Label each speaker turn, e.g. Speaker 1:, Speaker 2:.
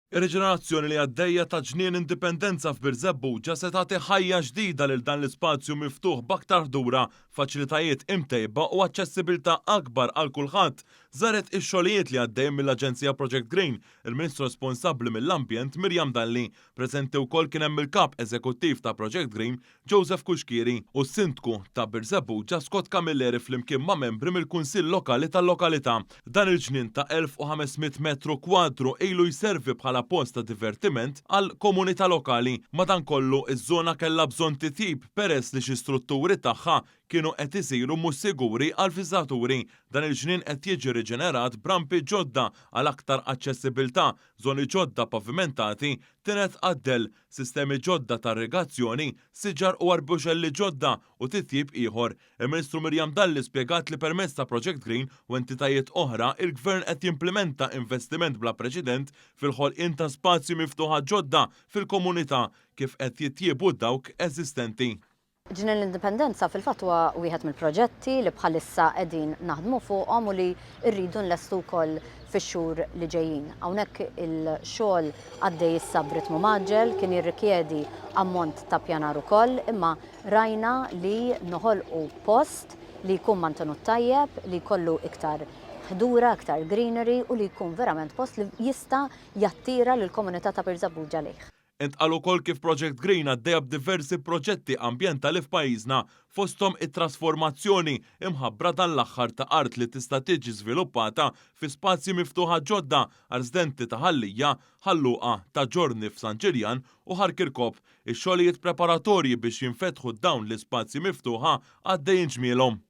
Speaker 1: Ir-riġenerazzjoni li għaddejja ta' Ġnien Indipendenza f'Birżebbuġa se tagħti ħajja ġdida lil dan l-ispazju miftuħ b'aktar ħdura, faċilitajiet imtejba u aċċessibilità akbar għal kulħadd. Żaret ix-xogħlijiet li għaddejjin mill-Aġenzija Project Green, il-Ministru responsabbli mill-Ambjent Miriam Dalli. Preżenti wkoll kien hemm il-Kap Eżekuttiv ta' Project Green, Joseph Cuschieri, u s-Sindku ta' Birżebbuġa Scott Camilleri flimkien ma' membri mill-Kunsill Lokali tal-lokalità. Dan il-ġnien ta' 1,500 metru kwadru ilu jservi bħala post ta' divertiment għall-komunità lokali. Madankollu, iż-żona kellha bżonn titjib peress li xi strutturi tagħha kienu qed isiru mhux siguri għall-viżitaturi. Dan il-ġnien qed jiġi riġenerat b'rampi ġodda għal aktar aċċessibilità, żoni ġodda pavimentati, tined għad-dell, sistemi ġodda ta' irrigazzjoni, siġar u arbuxelli ġodda u titjib ieħor. Il-Ministru Miriam Dalli spjegat li permezz ta' Project Green u entitajiet oħra, il-Gvern qed jimplimenta investiment bla preċedent fil-ħolqien ta' spazji miftuħa ġodda fil-komunità kif qed jitjiebu dawk eżistenti.
Speaker 2: Ġnien l-Indipendenza fil-fatt huwa wieħed mill-proġetti li bħalissa qegħdin naħdmu fuqhom u li rridu nlestu wkoll fix-xhur li ġejjin. Hawnhekk il-xogħol għaddej issa b'ritmu mgħaġġel, kien jirrikjedi ammont ta' pjanar ukoll, imma rajna li noħolqu post li jkun mantenut tajjeb, li jkollu iktar ħdura, iktar greenery u li jkun verament post li jista' jattira lill-komunità ta' Birżebbuġa lejh.
Speaker 1: Intqal ukoll kif Project Green għaddejja b'diversi proġetti ambjentali f'pajjiżna, fosthom it-trasformazzjoni imħabbra dan l-aħħar ta' art li tista' tiġi żviluppata fi spazji miftuħa ġodda għar-residenti ta' Ħal Lija, Ħal Luqa, Ta' Ġorni f'San Ġiljan u Ħal Kirkop. Ix-xogħlijiet preparatorji biex jinfetħu dawn l-ispazji miftuħa għaddejjin ġmielhom.